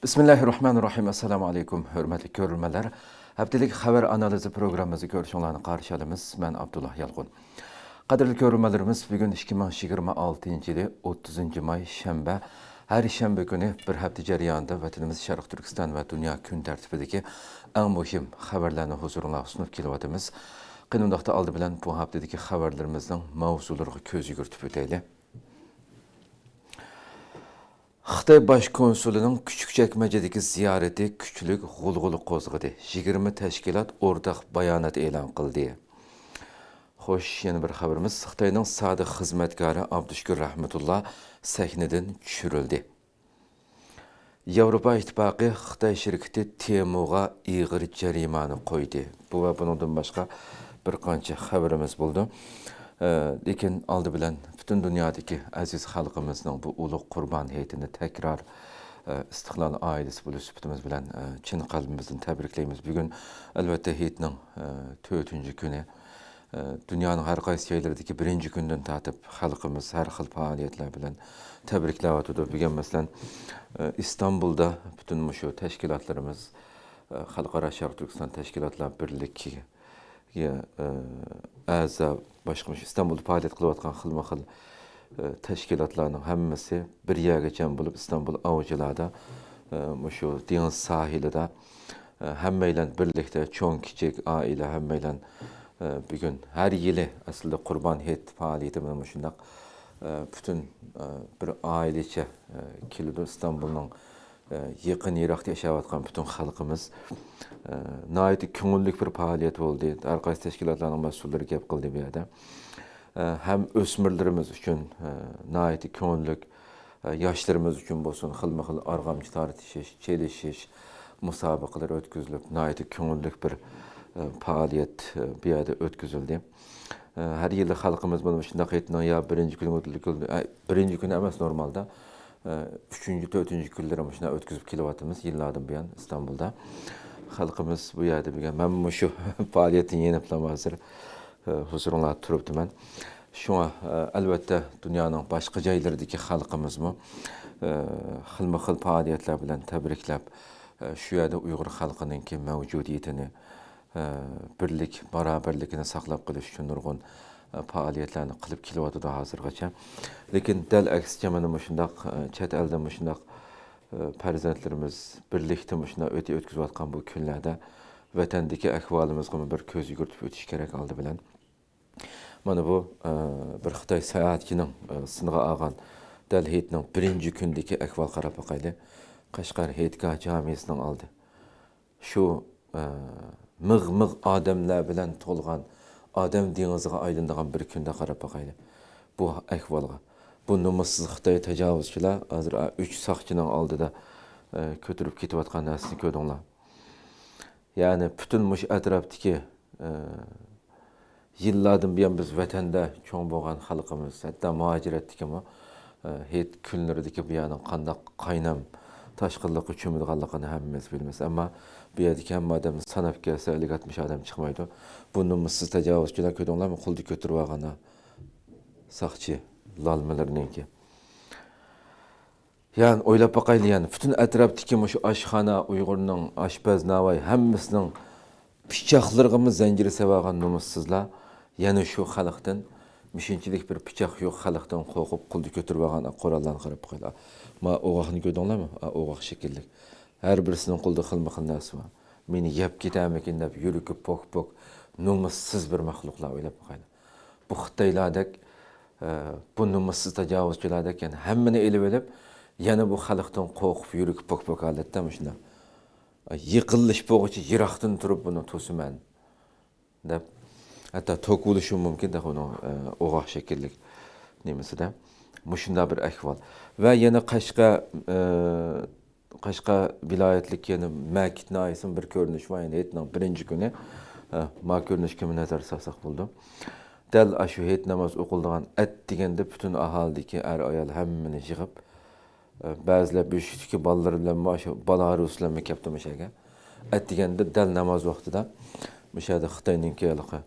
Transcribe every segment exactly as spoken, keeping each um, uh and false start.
بىسمىللاھىررەھمانىررەھىم. ئەسسالامۇ ئەلەيكۇم، ھۆرمەتلىك كۆرۈرمەنلەر. ھەپتىلىك خەۋەر ئانالىزى پروگراممىمىزدا كۆرۈشۈڭلارنى قارشى ئالىمىز. مەن ئابدۇللا يالقۇن. قەدىرلىك كۆرۈرمەنلىرىمىز، بۈگۈن ئىككى مىڭ يىگىرمە ئالتىنچى يىلى ئوتتۇزىنچى ماي، شەنبە. ھەر شەنبە كۈنى بىر ھەپتە جەريانىدا ۋەتىنىمىز شەرقىي تۈركىستان ۋە دۇنيا كۈن تەرتىپىدىكى ئەڭ مۇھىم خەۋەرلەرنى ھۇزۇرۇڭلارغا سۇنۇپ كېلىۋاتىمىز. قېنى ئۇنداقتا ئالدى بىلەن بۇ ھەپتىدىكى خەۋەرلىرىمىزنىڭ ماۋزۇلىرىغا كۆز يۈگۈرتۈپ ئۆتەيلى. خىتاي باش كونسۇلىنىڭ كۈچۈكچەكمەجىدىكى زىيارىتى كۈچلۈك غۇلغۇلا قوزغىدى. يىگىرمە تەشكىلات ئورتاق بايانات ئېلان قىلدى. خوش، يەنە بىر خەۋىرىمىز، خىتاينىڭ سادىق خىزمەتكارى ئابدۇشۈكۈر رەھمەتۇللا سەھنىدىن چۈشۈرۈلدى. ياۋروپا ئىتتىپاقى خىتاي شىركىتى تېمۇغا ئېغىر جەرىمانە قويدى. بۇ ۋە بۇنىڭدىن باشقا بىر قانچە خەۋىرىمىز بولىدۇ. ئە، لېكىن ئالدى بىلەن پۈتۈن دۇنيادىكى ئەزىز خەلقىمىزنىڭ بۇ ئۇلۇغ قۇربان ھېيتىنى تەكرار، ئە، ئىستىقلال ئائىلىسى بولۇش سۈپىتىمىز بىلەن، ئە، چىن قەلبىمىزدىن تەبرىكلەيمىز. بۈگۈن، ئەلۋەتتە، ھېيتنىڭ، ئە، تۆتىنچى كۈنى. ئە، دۇنيانىڭ ھەر قايسى جايلىرىدىكى بىرىنچى كۈندىن تارتىپ خەلقىمىز ھەر خىل پائالىيەتلەر بىلەن تەبرىكلەۋاتىدۇ. بۈگۈن، مەسىلەن، ئە، ئىستانبۇلدا پۈتۈن مۇشۇ تەشكىلاتلىرىمىز، ئە، خەلقئارا شەرقىي تۈركىستان تەشكىلاتلار بىرلىكى، ئە، ئەزا، باشقا مۇشۇ ئىستانبۇلدا پائالىيەت قىلىۋاتقان خىلمۇ خىل، ئە، تەشكىلاتلارنىڭ ھەممىسى بىر يەرگە جەم بولۇپ، ئىستانبۇل ئاۋچىلاردا، ئە، مۇشۇ دېڭىز ساھىلىدا، ئە، ھەممەيلەن بىرلىكتە، چوڭ كىچىك ئائىلە ھەممەيلەن، ئە، بۈگۈن ھەر يىلى ئەسلىدە قۇربان ھېيت پائالىيىتىمىز مۇشۇنداق، ئە، پۈتۈن، ئە، بىر ئائىلىچە، ئە، كېلىدۇ. ئىستانبۇلنىڭ ئە، يېقىن يىراقتا ياشاۋاتقان پۈتۈن خەلقىمىز، ئە، ناھايىتى كۆڭۈللۈك بىر پائالىيەت بولدى. ھەر قايسى تەشكىلاتلارنىڭ مەسئۇللىرى گەپ قىلدى بۇ يەردە. ئە، ھەم ئۆسمۈرلىرىمىز ئۈچۈن، ئە، ناھايىتى كۆڭۈللۈك، ئە، ياشلىرىمىز ئۈچۈن بولسۇن، خىلمۇ خىل ئارغامچا تارتىشىش، چېلىشىش مۇسابىقىلىرى ئۆتكۈزۈلۈپ، ناھايىتى كۆڭۈللۈك بىر، ئە، پائالىيەت، ئە، بۇ يەردە ئۆتكۈزۈلدى. ئە، ھەر يىلى خەلقىمىز مانا مۇشۇنداق ھېيتنىڭ يا بىرىنچى كۈنى، ئە، بىرىنچى كۈنى ئەمەس نورمالدا، ئە، ئۈچىنچى، تۆتىنچى كۈنلىرى مۇشۇنداق ئۆتكۈزۈپ كېلىۋاتىمىز يىللاردىن بۇيان ئىستانبۇلدا. خەلقىمىز بۇ يەردە بۈگۈن، مەن مۇشۇ پائالىيەتتىن يېنىپلا ھازىر، ئە، ھۇزۇرۇڭلاردا تۇرۇپتىمەن. شۇڭا، ئە، ئەلۋەتتە، دۇنيانىڭ باشقا جايلىرىدىكى خەلقىمىزمۇ، ئە، خىلمۇ خىل پائالىيەتلەر بىلەن تەبرىكلەپ، ئە، شۇ يەردە ئۇيغۇر خەلقىنىڭكى مەۋجۇدىيىتىنى، ئە، بىرلىك، باراۋەرلىكىنى ساقلاپ قېلىش ئۈچۈن نۇرغۇن، ئە، پائالىيەتلەرنى قىلىپ كېلىۋاتىدۇ ھازىرغىچە. لېكىن دەل ئەكسىچە، مانا مۇشۇنداق، ئە، چەت ئەلدە مۇشۇنداق، ئە، پەرزەنتلىرىمىز بىرلىكتە مۇشۇنداق ئۆتە-، ئۆتكۈزۈۋاتقان بۇ كۈنلەردە ۋەتەندىكى ئەھۋالىمىزغىمۇ بىر كۆز يۈگۈرتۈپ ئۆتۈش كېرەك ئالدى بىلەن. مانا بۇ، ئە، بىر خىتاي ساياھەتچىنىڭ، ئە، سىنغا ئالغان دەل ھېيتنىڭ بىرىنچى كۈنىدىكى ئەھۋال، قاراپ باقايلى. قەشقەر ھېيتگاھ جامىسىنىڭ ئالدى. شۇ، ئە، مىغ-مىغ ئادەملەر بىلەن تولغان ئادەم دېڭىزىغا ئايلىنىدىغان بىر كۈندە قاراپ باقايلى بۇ ئەھۋالغا. بۇ نومۇسسىز خىتاي تاجاۋۇزچىلار ھازىر، ئە، ئۈچ ساقچىنىڭ ئالدىدا، ئە، كۆتۈرۈپ كېتىۋاتقان نەرسىنى كۆردۈڭلار. يەنى پۈتۈن مۇشۇ ئەتراپتىكى، ئە، يىللاردىن بۇيان بىز ۋەتەندە چوڭ بولغان خەلقىمىز، ھەتتا مۇھاجىرەتتىكىمۇ، ئە، ھېيت كۈنلىرىدىكى بۇ يەرنىڭ قانداق قاينام تاشقىنلىققا چۆمىدىغانلىقىنى ھەممىمىز بىلىمىز. ئەمما بۇ يەردىكى ھەممە ئادەمنى ساناپ كەلسە، ئەللىك ئاتمىش ئادەم چىقمايدۇ. بۇ نومۇسسىز تاجاۋۇزچىلار، كۆردۈڭلارمۇ، قولدا كۆتۈرۈۋالغان ساقچى لالمىلىرىنىڭكى. يەنى ئويلاپ باقايلى، يەنى پۈتۈن ئەتراپتىكى مۇشۇ ئاشخانا، ئۇيغۇرنىڭ، ئاشپەز، ناۋاي ھەممىسىنىڭ پىچاقلىرىغىمۇ زەنجىر سېلىۋالغان نومۇسسىزلار يەنە شۇ خەلقتىن، مۇشۇنچىلىك بىر پىچاق يوق خەلقتىن قورقۇپ، قولدا كۆتۈرۈۋالغان قوراللارنى قاراپ باقايلى. ما ئوغاقنى كۆردۈڭلارمۇ؟ ئا، ئوغاق شەكىللىك. ھەر بىرسىنىڭ قولىدا خىلمۇ خىل نەرسە بار. مېنى يەپ كېتەرمىكىن دەپ يۈرىكى پوك-پوك، نومۇسسىز بىر مەخلۇقلار، ئويلاپ باقايلى. بۇ خىتايلاردەك، ئە، بۇ نومۇسسىز تاجاۋۇزچىلاردەك، يەنى ھەممىنى ئېلىۋېلىپ، يەنە بۇ خەلقتىن قورقۇپ، يۈرىكى پوك-پوك ھالەتتە مۇشۇنداق، ئە، يېقىنلىشىپ بولغۇچە يىراقتىن تۇرۇپ بۇنى توسىمەن دەپ، ھەتتا توك بولۇشى مۇمكىن دە، ئۇنىڭ، ئە، ئوغاق شەكىللىك نېمىسىدە. مۇشۇنداق بىر ئەھۋال. ۋە يەنە قەشقەر، ئە، قەشقەر ۋىلايەتلىك يەنە مەكىت ناھىيەسىنىڭ بىر كۆرۈنۈشى بار، يەنى ھېيتنىڭ بىرىنچى كۈنى، ئە، ما كۆرۈنۈشكىمۇ نەزەر سالساق بولىدۇ. دەل ئاشۇ ھېيت ناماز ئوقۇلىدىغان ئەتىگەندە پۈتۈن ئاھالىدىكى ئەر-ئايال ھەممىنى يىغىپ، ئە، بەزىلەر بۆشۈكتىكى بالىلىرى بىلەنمۇ، ئاشۇ بالا ھارۋىسى بىلەنمۇ كەپتۇ مۇشۇ يەرگە. ئەتىگەندە دەل ناماز ۋاقتىدا مۇشۇ يەردە خىتاينىڭكى ھېلىقى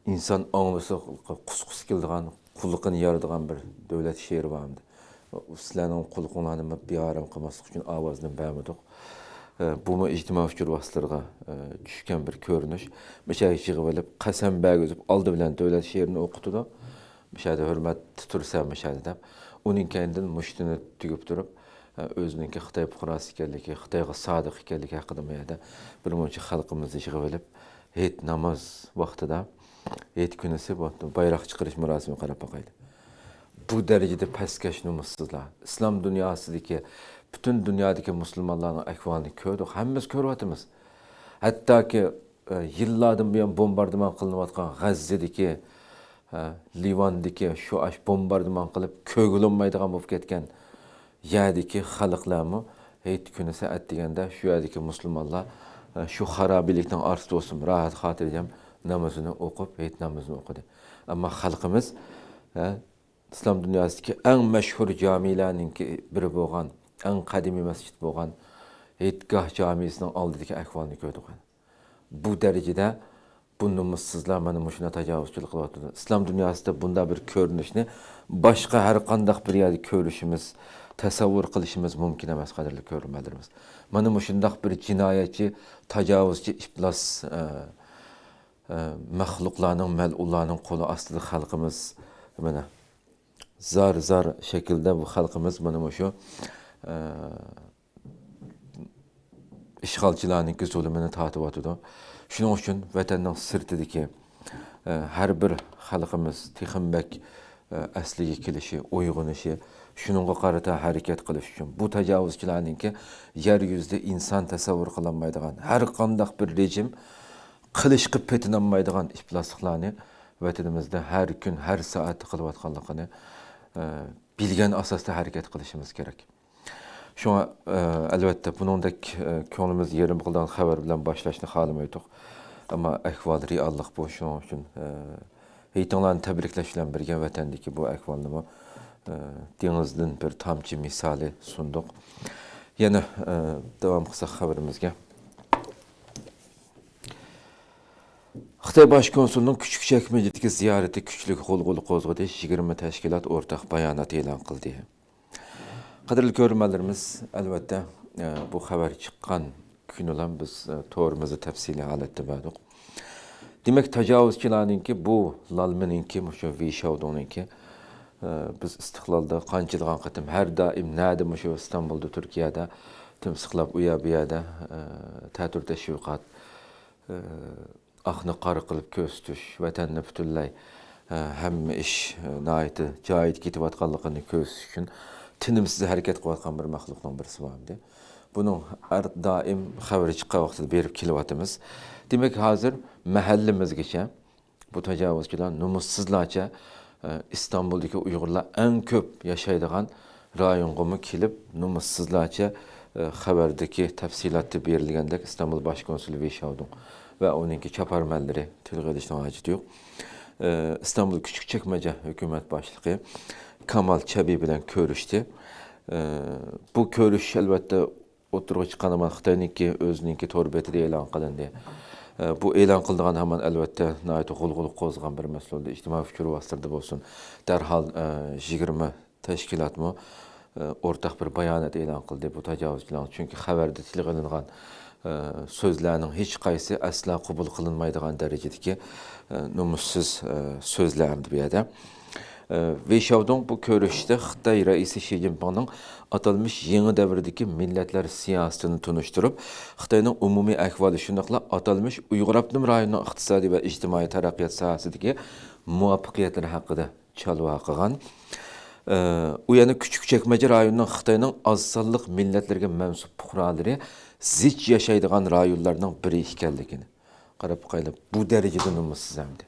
ئىنسان ئاڭلىسا قۇسقۇسى كېلىدىغان، قۇلىقىنى يارىدىغان بىر دۆلەت شېئىرى بار ئەمدى. سىلەرنىڭ قۇلىقىڭلارنى بىئارام قىلماسلىق ئۈچۈن ئاۋازنى بەرمىدۇق. ئە، بۇمۇ ئىجتىمائىي ئۇچۇر ۋاسىتىلىرىغا، ئە، چۈشكەن بىر كۆرۈنۈش. مۇشۇ يەرگە يىغىۋېلىپ، قەسەم بەرگۈزۈپ، ئالدى بىلەن دۆلەت شېئىرىنى ئوقۇتىدۇ. مۇشۇ يەردە ھۆرمەت تۇرسا مۇشۇ يەردە دەپ. ئۇنىڭ كەينىدىن مۇشتىنى تۈگۈپ تۇرۇپ، ئە، ئۆزىنىڭكى خىتاي پۇقراسى ئىكەنلىكى، خىتايغا سادىق ئىكەنلىكى ھەققىدە بۇ يەردە بىر مۇنچە خەلقىمىزنى يىغىۋېلىپ، ھېيت ناماز ۋاقتىدا، ھېيت كۈنىسى بۇ بايراق چىقىرىش مۇراسىمىغا قاراپ باقايلى. بۇ دەرىجىدە پەسكەش نومۇسسىزلار. ئىسلام دۇنياسىدىكى، پۈتۈن دۇنيادىكى مۇسۇلمانلارنىڭ ئەھۋالىنى كۆردۇق، ھەممىمىز كۆرۈۋاتىمىز. ھەتتاكى، ئە، يىللاردىن بۇيان بومباردىمان قىلىنىۋاتقان غەززىدىكى، ئە، لىۋاندىكى شۇ ئاش بومباردىمان قىلىپ كۆرگىلى بولمايدىغان بولۇپ كەتكەن يەردىكى خەلقلەرمۇ ھېيت كۈنىسى ئەتىگەندە شۇ يەردىكى مۇسۇلمانلار، ئە، شۇ خارابىلىكنىڭ ئارىسىدا بولسىمۇ راھەت خاتىرجەم نامىزىنى ئوقۇپ، ھېيت نامىزىنى ئوقۇدى. ئەمما خەلقىمىز، ئە، ئىسلام دۇنياسىدىكى ئەڭ مەشھۇر جامىلەرنىڭكى بىرى بولغان، ئەڭ قەدىمىي مەسچىت بولغان ھېيتگاھ جامىسىنىڭ ئالدىدىكى ئەھۋالنى كۆردۇق. بۇ دەرىجىدە بۇ نومۇسسىزلار مانا مۇشۇنداق تاجاۋۇزچىلىق قىلىۋاتىدۇ. ئىسلام دۇنياسىدا بۇنداق بىر كۆرۈنۈشنى باشقا ھەر قانداق بىر يەردە كۆرۈشىمىز، تەسەۋۋۇر قىلىشىمىز مۇمكىن ئەمەس، قەدىرلىك كۆرۈرمەنلىرىمىز. مانا مۇشۇنداق بىر جىنايەتچى، تاجاۋۇزچى، ئىپلاس، ئە، ئە، مەخلۇقلارنىڭ، مەلئۇنلارنىڭ قولى ئاستىدا خەلقىمىز، مانا، زار-زار شەكىلدە بۇ خەلقىمىز مانا مۇشۇ، ئە، ئىشغالچىلارنىڭكى زۇلۇمىنى تارتىۋاتىدۇ. شۇنىڭ ئۈچۈن ۋەتەننىڭ سىرتىدىكى، ئە، ھەر بىر خەلقىمىز تېخىمۇ بەك، ئە، ئەسلىگە كېلىشى، ئويغىنىشى، شۇنىڭغا قارىتا ھەرىكەت قىلىش ئۈچۈن بۇ تاجاۋۇزچىلارنىڭكى يەر يۈزىدە ئىنسان تەسەۋۋۇر قىلالمايدىغان، ھەر قانداق بىر رېجىم قىلىشقا پېتىنالمايدىغان ئىپلاسلىقلارنى ۋەتىنىمىزدە ھەر كۈن، ھەر سائەتتە قىلىۋاتقانلىقىنى، ئە، بىلگەن ئاساستا ھەرىكەت قىلىشىمىز كېرەك. شۇڭا، ئە، ئەلۋەتتە، بۇنىڭدەك، ئە، كۆڭلىمىز يېرىم قىلىدىغان خەۋەر بىلەن باشلاشنى خالىمايتتۇق. ئەمما ئەھۋال رېئاللىق بۇ، شۇنىڭ ئۈچۈن، ئە، ھېيتىڭلارنى تەبرىكلەش بىلەن بىرگە، ۋەتەندىكى بۇ ئەھۋالنىمۇ، ئە، دېڭىزدىن بىر تامچە مىسالى سۇندۇق. يەنە، ئە، داۋام قىلساق خەۋىرىمىزگە. خىتاي باش كونسۇلىنىڭ كۈچۈكچەكمەجىدىكى زىيارىتى كۈچلۈك غۇلغۇلا قوزغىدى، يىگىرمە تەشكىلات ئورتاق بايانات ئېلان قىلدى. قەدىرلىك كۆرۈرمەنلىرىمىز، ئەلۋەتتە، ئە، بۇ خەۋەر چىققان كۈنىلا بىز، ئە، تورىمىزدا تەپسىلىي ھالەتتە بەردۇق. دېمەك، تاجاۋۇزچىلارنىڭكى بۇ لالمىنىڭكى، مۇشۇ ۋېي شياۋدۇڭنىڭكى، ئە، بىز ئىستىقلالدا قانچىلىغان قېتىم، ھەر دائىم نەدە، مۇشۇ ئىستانبۇلدا، تۈركىيەدە تىمسىقلاپ ئۇ يەر بۇ يەردە، ئە، تەتۈر تەشۋىقات، ئە، ئاقنى قارا قىلىپ كۆرسىتىش، ۋەتەننى پۈتۈنلەي، ئە، ھەممە ئىش، ئە، ناھايىتى جايىدا كېتىۋاتقانلىقىنى كۆرسىتىش ئۈچۈن تىنىمسىز ھەرىكەت قىلىۋاتقان بىر مەخلۇقنىڭ بىرسى بار ئىدى. بۇنىڭ ھەر دائىم خەۋىرى چىققان ۋاقتىدا بېرىپ كېلىۋاتىمىز. دېمەك، ھازىر مەھەللىمىزگىچە بۇ تاجاۋۇزچىلار نومۇسسىزلارچە، ئە، ئىستانبۇلدىكى ئۇيغۇرلار ئەڭ كۆپ ياشايدىغان رايونغىمۇ كېلىپ، نومۇسسىزلارچە، ئە، خەۋەردىكى تەپسىلاتتا بېرىلگەندەك ئىستانبۇل باش كونسۇلى ۋېي شياۋدۇڭ ۋە ئۇنىڭكى چاپارمەنلىرى، تىلغا ئېلىشنىڭ ھاجىتى يوق، ئە، ئىستانبۇل كۈچۈكچەكمەجە ھۆكۈمەت باشلىقى كامال چەبى بىلەن كۆرۈشتى. ئە، بۇ كۆرۈشۈش، ئەلۋەتتە، ئوتتۇرىغا چىققان ھامان خىتاينىڭكى ئۆزىنىڭكى تور بېتىدە ئېلان قىلىندى. ئە، بۇ ئېلان قىلىنغان ھامان، ئەلۋەتتە، ناھايىتى غۇلغۇلا قوزغىغان بىر مەسىلە بولدى. ئىجتىمائىي ئۇچۇر ۋاسىتىلىرىدە بولسۇن، دەرھال، ئە، يىگىرمە تەشكىلاتمۇ، ئە، ئورتاق بىر بايانات ئېلان قىلدى بۇ تاجاۋۇزچىلارنى. چۈنكى خەۋەردە تىلغا ئېلىنغان، ئە، سۆزلەرنىڭ ھېچقايسى ئەسلا قوبۇل قىلىنمايدىغان دەرىجىدىكى، ئە، نومۇسسىز، ئە، سۆزلەر ئەمدى بۇ يەردە. ئە، ۋېي شياۋدۇڭ بۇ كۆرۈشۈشتە خىتاي رەئىسى شى جىنپىڭنىڭ ئاتالمىش يېڭى دەۋردىكى مىللەتلەر سىياسىتىنى تونۇشتۇرۇپ، خىتاينىڭ ئومۇمىي ئەھۋالى، شۇنداقلا ئاتالمىش ئۇيغۇر ئاپتونوم رايونىنىڭ ئىقتىسادىي ۋە ئىجتىمائىي تەرەققىيات ساھەسىدىكى مۇۋەپپەقىيەتلىرى ھەققىدە چالۋا قىلغان. ئە، ئۇ يەنە كۈچۈكچەكمەجە رايونىنىڭ خىتاينىڭ ئاز سانلىق مىللەتلەرگە مەنسۇپ پۇقرالىرى زىچ ياشايدىغان رايونلارنىڭ بىرى ئىكەنلىكىنى. قاراپ باقايلى، بۇ دەرىجىدە نومۇسسىز ئەمدى.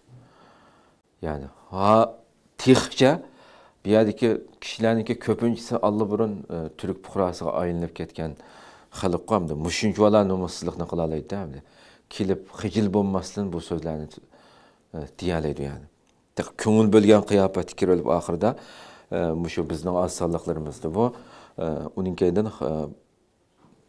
يەنى، ھا، تېخىچە بۇ يەردىكى كىشىلەرنىڭكى كۆپىنچىسى ئاللىبۇرۇن، ئە، تۈرك پۇقراسىغا ئايلىنىپ كەتكەن خەلققۇ ئەمدى مۇشۇنچىۋالا نومۇسسىزلىقنى قىلالايدۇ ئەمدى. كېلىپ خىجىل بولماستىن بۇ سۆزلەرنى، ئە، دېيەلەيدۇ يەنى. تېخى كۆڭۈل بۆلگەن قىياپەتتە كىرىۋېلىپ ئاخىرىدا، ئە، مۇشۇ بىزنىڭ ئاز سانلىقلىرىمىزدىمۇ، ئە، ئۇنىڭ كەينىدىن، ئە،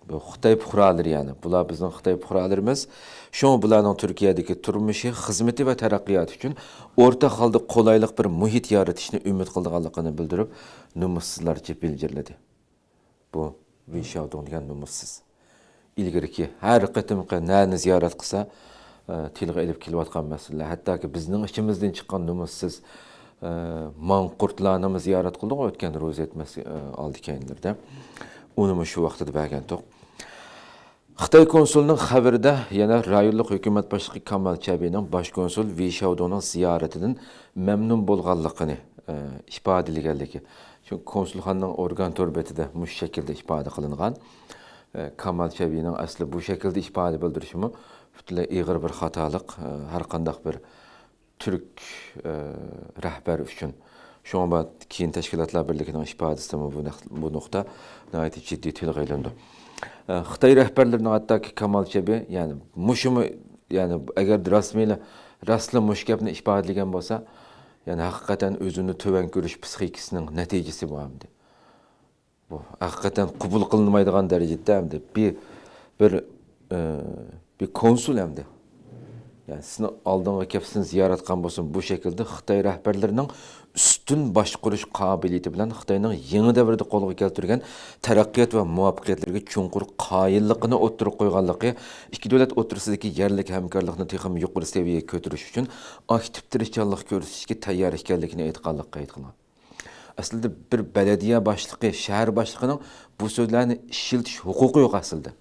بۇ خىتاي پۇقرالىرى، يەنى بۇلار بىزنىڭ خىتاي پۇقرالىرىمىز. شۇڭا بۇلارنىڭ تۈركىيەدىكى تۇرمۇشى، خىزمىتى ۋە تەرەققىياتى ئۈچۈن ئورتاق ھالدا قولايلىق بىر مۇھىت يارىتىشنى ئۈمىد قىلىدىغانلىقىنى بىلدۈرۈپ، نومۇسسىزلارچە بىلجىرلىدى. بۇ ۋېي شياۋدۇڭ دېگەن نومۇسسىز. ئىلگىرىكى ھەر قېتىمقى نەنى زىيارەت قىلسا، ئە، تىلغا ئېلىپ كېلىۋاتقان مەسىلىلەر، ھەتتاكى بىزنىڭ ئىچىمىزدىن چىققان نومۇسسىز، ئە، ماڭقۇرتلارنىمۇ زىيارەت قىلدىغۇ ئۆتكەن روزى ھېيت مەس-، ئە، ئالدى كەينىلىرىدە. ئۇنىمۇ شۇ ۋاقتىدا بەرگەنتۇق. خىتاي كونسۇلىنىڭ خەۋىرىدە يەنە رايونلۇق ھۆكۈمەت باشلىقى كامال چەبىنىڭ باش كونسۇل ۋېي شياۋدۇڭنىڭ زىيارىتىدىن مەمنۇن بولغانلىقىنى، ئە، ئىپادىلىگەنلىكى. چۈنكى كونسۇلخانىنىڭ ئورگان تور بېتىدە مۇشۇ شەكىلدە ئىپادە قىلىنغان. ئە، كامال چەبىنىڭ ئەسلى بۇ شەكىلدە ئىپادە بىلدۈرۈشىمۇ پۈتۈنلەي ئېغىر بىر خاتالىق. ئە، ھەر قانداق بىر تۈرك، ئە، رەھبەر ئۈچۈن. شۇڭا بۇ كېيىن تەشكىلاتلار بىرلىكىنىڭ ئىپادىسىدىمۇ بۇ نەق-، بۇ نۇقتا ناھايىتى جىددىي تىلغا ئېلىنىدۇ. ئە، خىتاي رەھبەرلىرىنىڭ ھەتتاكى كامال چەبى، يەنى مۇشۇمۇ، يەنى ئەگەر رەسمىيلا، راستلا مۇشۇ گەپنى ئىپادىلىگەن بولسا، يەنى ھەقىقەتەن ئۆزىنى تۆۋەن كۆرۈش پسىخىكىسىنىڭ نەتىجىسى بۇ ئەمدى. بۇ ھەقىقەتەن قوبۇل قىلىنمايدىغان دەرىجىدە ئەمدى بىر، بىر، ئى، بىر كونسۇل ئەمدى. يەنى سىزنى ئالدىڭغا كەپ سىزنى زىيارەت قىلغان بولسۇن، بۇ شەكىلدە خىتاي رەھبەرلىرىنىڭ ئۈستۈن باشقۇرۇش قابىلىيىتى بىلەن خىتاينىڭ يېڭى دەۋردە قولغا كەلتۈرگەن تەرەققىيات ۋە مۇۋەپپەقىيەتلىرىگە چوڭقۇر قايىللىقىنى ئوتتۇرىغا قويغانلىقى، ئىككى دۆلەت ئوتتۇرىسىدىكى يەرلىك ھەمكارلىقنى تېخىمۇ يۇقىرى سەۋىيەگە كۆتۈرۈش ئۈچۈن ئاكتىپ تىرىشچانلىق كۆرسىتىشكە تەييار ئىكەنلىكىنى ئېيتقانلىقى ئېيتقان. ئەسلىدە بىر بەلەدىيە باشلىقى، شەھەر باشلىقىنىڭ بۇ سۆزلەرنى ئىشلىتىش ھوقۇقى يوق ئەسلىدە.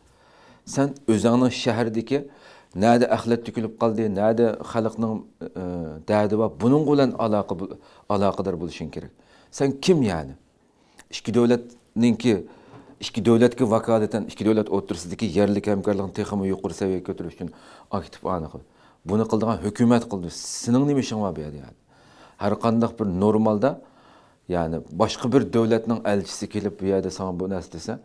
سەن ئۆزۈڭنىڭ شەھىرىدىكى نەدە ئەخلەت تۆكۈلۈپ قالدى، نەدە خەلقنىڭ، ئى، دەردى بار، بۇنىڭ بىلەن ئالاقە بول-، ئالاقىدار بولۇشۇڭ كېرەك. سەن كىم يەنى؟ ئىككى دۆلەتنىڭكى، ئىككى دۆلەتكە ۋاكالىتەن، ئىككى دۆلەت ئوتتۇرىسىدىكى يەرلىك ھەمكارلىقنى تېخىمۇ يۇقىرى سەۋىيەگە كۆتۈرۈش ئۈچۈن ئاكتىپ ئانا قىل. بۇنى قىلىدىغان ھۆكۈمەت قىلىدۇ. سېنىڭ نېمە ئىشىڭ بار بۇ يەردە يەنى؟ ھەر قانداق بىر نورمالدا، يەنى باشقا بىر دۆلەتنىڭ ئەلچىسى كېلىپ بۇ يەردە ساڭا بۇ نەرسە دېسە،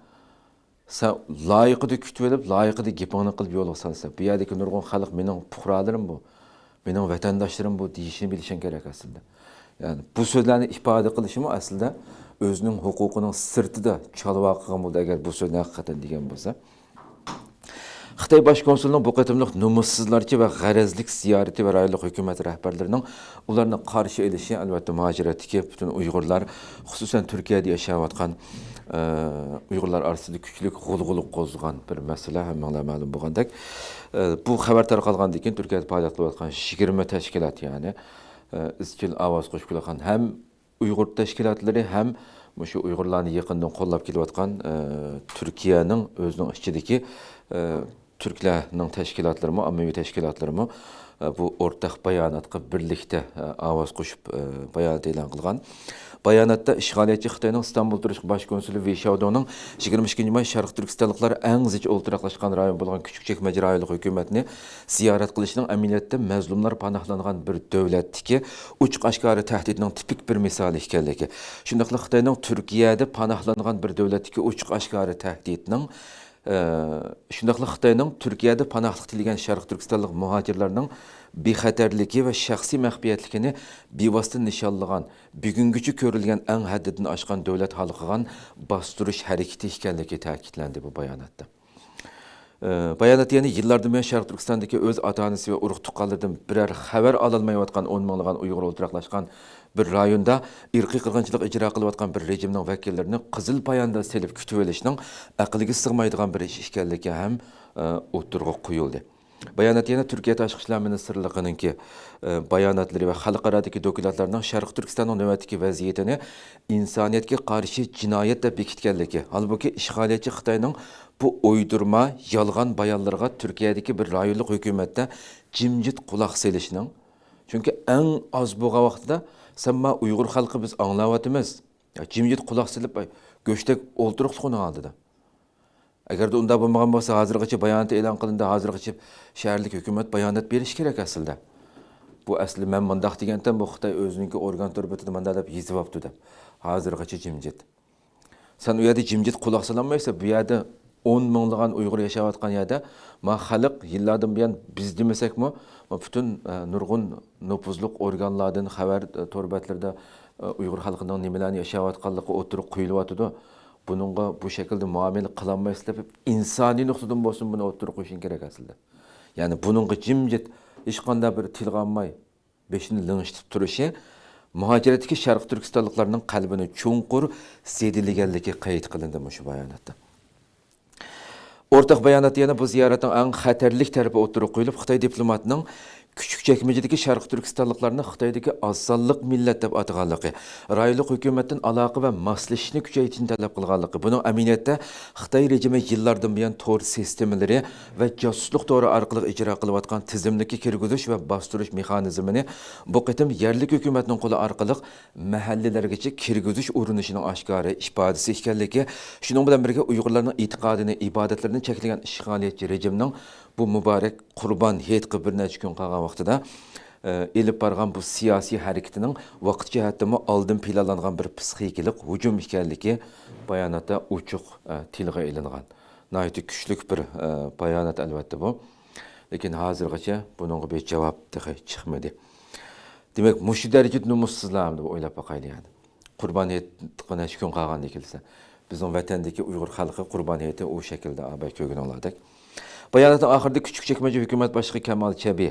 سەن لايىقىدا كۈتۈۋېلىپ، لايىقىدا گېپىڭنى قىلىپ يولغا سالسا، بۇ يەردىكى نۇرغۇن خەلق مېنىڭ پۇقرالىرىم بۇ، مېنىڭ ۋەتەنداشلىرىم بۇ دېيىشنى بىلىشىڭ كېرەك ئەسلىدە. يەنى بۇ سۆزلەرنى ئىپادە قىلىشىمۇ ئەسلىدە ئۆزىنىڭ ھوقۇقىنىڭ سىرتىدا چالۋاقىغان بولدى، ئەگەر بۇ سۆزنى ھەقىقەتەن دېگەن بولسا. خىتاي باش كونسۇلىنىڭ بۇ قېتىملىق نومۇسسىزلارچە ۋە غەرەزلىك زىيارىتى ۋە رايونلۇق ھۆكۈمەت رەھبەرلىرىنىڭ ئۇلارنى قارشى ئېلىشى، ئەلۋەتتە، مۇھاجىرەتتىكى پۈتۈن ئۇيغۇرلار، خۇسۇسەن تۈركىيەدە ياشاۋاتقان، ئە، ئۇيغۇرلار ئارىسىدا كۈچلۈك غۇلغۇلا قوزغىغان بىر مەسىلە، ھەممىڭلار مەلۇم بولغاندەك. ئە، بۇ خەۋەر تارقالغاندىن كېيىن تۈركىيەدە پائالىيەت قىلىۋاتقان يىگىرمە تەشكىلات، يەنى، ئە، ئىزچىل ئاۋاز قوشۇپ كېلىۋاتقان ھەم ئۇيغۇر تەشكىلاتلىرى ھەم مۇشۇ ئۇيغۇرلارنى يېقىندىن قوللاپ كېلىۋاتقان، ئە، تۈركىيەنىڭ ئۆزىنىڭ ئىچىدىكى، ئە، تۈركلەرنىڭ تەشكىلاتلىرىمۇ، ئاممىۋى تەشكىلاتلىرىمۇ، ئە، بۇ ئورتاق باياناتقا بىرلىكتە، ئە، ئاۋاز قوشۇپ، ئە، بايانات ئېلان قىلغان. باياناتتا ئىشغالىيەتچى خىتاينىڭ ئىستانبۇلدا تۇرۇشلۇق باش كونسۇلى ۋېي شياۋدۇڭنىڭ يىگىرمە ئىككىنچى ماي شەرقىي تۈركىستانلىقلار ئەڭ زىچ ئولتۇراقلاشقان رايون بولغان كۈچۈك چەكمەجە رايونلۇق ھۆكۈمەتنى زىيارەت قىلىشىنىڭ ئەمەلىيەتتە مەزلۇملار پاناھلانغان بىر دۆلەتتىكى ئوچۇق ئاشكارا تەھدىتنىڭ تىپىك بىر مىسالى ئىكەنلىكى، شۇنداقلا خىتاينىڭ تۈركىيەدە پاناھلانغان بىر دۆلەتتىكى ئوچۇق ئاشكارا تەھدىتنىڭ، ئە، شۇنداقلا خىتاينىڭ تۈركىيەدە پاناھلىق تىلىگەن شەرقىي تۈركىستانلىق مۇھاجىرلارنىڭ بىخەتەرلىكى ۋە شەخسىي مەخپىيەتلىكىنى بىۋاسىتە نىشانلىغان بۈگۈنگىچە كۆرۈلگەن ئەڭ ھەددىدىن ئاشقان دۆلەت ھالقىغان باستۇرۇش ھەرىكىتى ئىكەنلىكى تەكىتلەندى بۇ باياناتتا. ئە، بايانات يەنە يىللاردىن بۇيان شەرقىي تۈركىستاندىكى ئۆز ئاتا-ئانىسى ۋە ئۇرۇق-تۇغقانلىرىدىن بىرەر خەۋەر ئالالمايۋاتقان ئون مىڭلىغان ئۇيغۇر ئولتۇراقلاشقان بىر رايوندا ئىرقىي قىرغىنچىلىق ئىجرا قىلىۋاتقان بىر رېجىمنىڭ ۋەكىللىرىنى قىزىل پايانداز سېلىپ كۈتۈۋېلىشنىڭ ئەقىلگە سىغمايدىغان بىر ئىش ئىكەنلىكى ھەم، ئە، ئوتتۇرىغا قويۇلدى. بايانات يەنە تۈركىيە تاشقى ئىشلار مىنىستىرلىقىنىڭكى، ئە، باياناتلىرى ۋە خەلقئارادىكى دوكلاتلارنىڭ شەرقىي تۈركىستاننىڭ نۆۋەتتىكى ۋەزىيىتىنى ئىنسانىيەتكە قارشى جىنايەت دەپ بېكىتكەنلىكى، ھالبۇكى، ئىشغالىيەتچى خىتاينىڭ بۇ ئويدۇرما، يالغان بايانلىرىغا تۈركىيەدىكى بىر رايونلۇق ھۆكۈمەتتە جىمجىت قۇلاق سېلىشنىڭ، چۈنكى ئەڭ ئاز بولغان ۋاقتىدا، سەن ما ئۇيغۇر خەلقى بىز ئاڭلاۋاتىمىز، يا جىمجىت قۇلاق سېلىپ، ئاي، گۆشتەك ئولتۇرۇقلۇق ئۇنىڭ ئالدىدا. ئەگەردە ئۇنداق بولمىغان بولسا، ھازىرغىچە بايانات ئېلان قىلىندى، ھازىرغىچە شەھەرلىك ھۆكۈمەت بايانات بېرىشى كېرەك ئەسلىدە. بۇ ئەسلى مەن مۇنداق دېگەنتىم، بۇ خىتاي ئۆزىنىڭكى ئورگان تور بېتىدە مۇنداق دەپ يېزىۋاپتۇ دەپ. ھازىرغىچە جىمجىت. سەن ئۇ يەردە جىمجىت قۇلاق سالالمايسەن، بۇ يەردە ئون مىڭلىغان ئۇيغۇر ياشاۋاتقان يەردە، ما خەلق يىللاردىن بۇيان بىز دېمىسەكمۇ، ما پۈتۈن، ئە، نۇرغۇن نوپۇزلۇق ئورگانلاردىن خەۋەر، ئە، تور بەتلىرىدە، ئە، ئۇيغۇر خەلقىنىڭ نېمىلەرنى ياشاۋاتقانلىقى ئوتتۇرىغا قويۇلۇۋاتىدۇ. بۇنىڭغا بۇ شەكىلدە مۇئامىلە قىلالمايسىز دەپ، ئىنسانىي نۇقتىدىن بولسۇن بۇنى ئوتتۇرىغا قويۇشۇڭ كېرەك ئەسلىدە. يەنى بۇنىڭغا جىمجىت، ھېچقانداق بىر تىلغا ئالماي، بېشىنى لىڭشىتىپ تۇرۇشى مۇھاجىرەتتىكى شەرقىي تۈركىستانلىقلارنىڭ قەلبىنى چوڭقۇر زېدىلىگەنلىكى قەيت قىلىندى مۇشۇ باياناتتا. ئورتاق باياناتتا يەنە بۇ زىيارەتنىڭ ئەڭ خەتەرلىك تەرىپى ئوتتۇرىغا قويۇلۇپ، خىتاي دىپلوماتىنىڭ كۈچۈك چەكمىچىدىكى شەرقىي تۈركىستانلىقلارنى خىتايدىكى ئاز سانلىق مىللەت دەپ ئاتىغانلىقى، رايونلۇق ھۆكۈمەتتىن ئالاقە ۋە ماسلىشىشنى كۈچەيتىشنى تەلەپ قىلغانلىقى، بۇنىڭ ئەمەلىيەتتە خىتاي رېجىمى يىللاردىن بۇيان تور سىستېمىلىرى ۋە جاسۇسلۇق تورى ئارقىلىق ئىجرا قىلىۋاتقان تىزىملىككە كىرگۈزۈش ۋە باستۇرۇش مېخانىزمىنى بۇ قېتىم يەرلىك ھۆكۈمەتنىڭ قولى ئارقىلىق مەھەللىلەرگىچە كىرگۈزۈش ئۇرۇنۇشىنىڭ ئاشكارا ئىپادىسى ئىكەنلىكى، شۇنىڭ بىلەن بىرگە ئۇيغۇرلارنىڭ ئېتىقادىنى، ئىبادەتلىرىنى چەكلىگەن ئىشغالىيەتچى رېجىمنىڭ بۇ مۇبارەك قۇربان ھېيتقا بىر نەچچە كۈن قالغان ۋاقتىدا، ئە، ئېلىپ بارغان بۇ سىياسىي ھەرىكىتىنىڭ ۋاقىت جەھەتتىمۇ ئالدىن پىلانلانغان بىر پسىخىكىلىق ھۇجۇم ئىكەنلىكى باياناتتا ئوچۇق، ئە، تىلغا ئېلىنغان. ناھايىتى كۈچلۈك بىر، ئە، بايانات ئەلۋەتتە بۇ. لېكىن ھازىرغىچە بۇنىڭغا بىر جاۋاب تېخى چىقمىدى. دېمەك، مۇشۇ دەرىجىدە نومۇسسىزلارمۇ دەپ ئويلاپ باقايلى يەنى. قۇربان ھېيتقا نەچچە كۈن قالغاندىن كېلسە، بىزنىڭ ۋەتەندىكى ئۇيغۇر خەلقى قۇربان ھېيتى ئۇ شەكىلدە ئاباي كۆرگىنىڭلاردەك. باياناتنىڭ ئاخىرىدا كۈچۈك چەكمەجە ھۆكۈمەت باشلىقى كامال چەبى،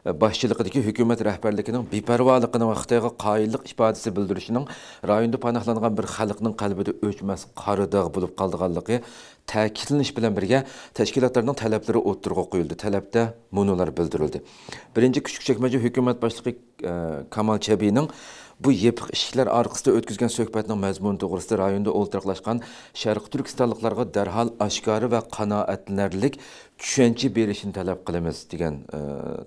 ئە، باشچىلىقىدىكى ھۆكۈمەت رەھبەرلىكىنىڭ بىپەرۋالىقىنىڭ ۋە خىتايغا قايىللىق ئىپادىسى بىلدۈرۈشىنىڭ رايوندا پاناھلانغان بىر خەلقنىڭ قەلبىدە ئۆچمەس قارا داغ بولۇپ قالىدىغانلىقى تەكىتلىنىش بىلەن بىرگە، تەشكىلاتلارنىڭ تەلەپلىرى ئوتتۇرىغا قويۇلدى. تەلەپتە مۇنۇلار بىلدۈرۈلدى. بىرىنچى، كۈچۈك چەكمەجە ھۆكۈمەت باشلىقى، ئە، كامال چەبىنىڭ بۇ يېپىق ئىشىكلەر ئارقىسىدا ئۆتكۈزگەن سۆھبەتنىڭ مەزمۇنى توغرىسىدا رايوندا ئولتۇراقلاشقان شەرقىي تۈركىستانلىقلارغا دەرھال ئاشكارا ۋە قانائەتلىنەرلىك چۈشەنچە بېرىشىنى تەلەپ قىلىمىز، دېگەن، ئە،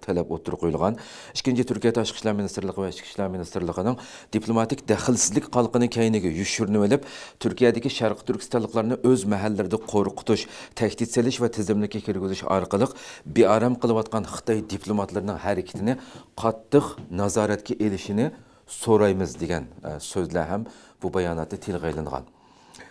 تەلەپ ئوتتۇرىغا قويۇلغان. ئىككىنچى، تۈركىيە تاشقى ئىشلار مىنىستىرلىقى ۋە ئىچكى ئىشلار مىنىستىرلىقىنىڭ دىپلوماتىك دەخلىسىزلىك قالقىنى كەينىگە يوشۇرۇنۇۋېلىپ، تۈركىيەدىكى شەرقىي تۈركىستانلىقلارنى ئۆز مەھەللىلىرىدە قورقۇتۇش، تەھدىت سېلىش ۋە تىزىملىككە كىرگۈزۈش ئارقىلىق بىئارام قىلىۋاتقان خىتاي دىپلوماتلىرىنىڭ ھەرىكىتىنى قاتتىق نازارەتكە ئېلىشىنى سورايمىز، دېگەن، ئە، سۆزلەر ھەم بۇ باياناتتا تىلغا ئېلىنغان.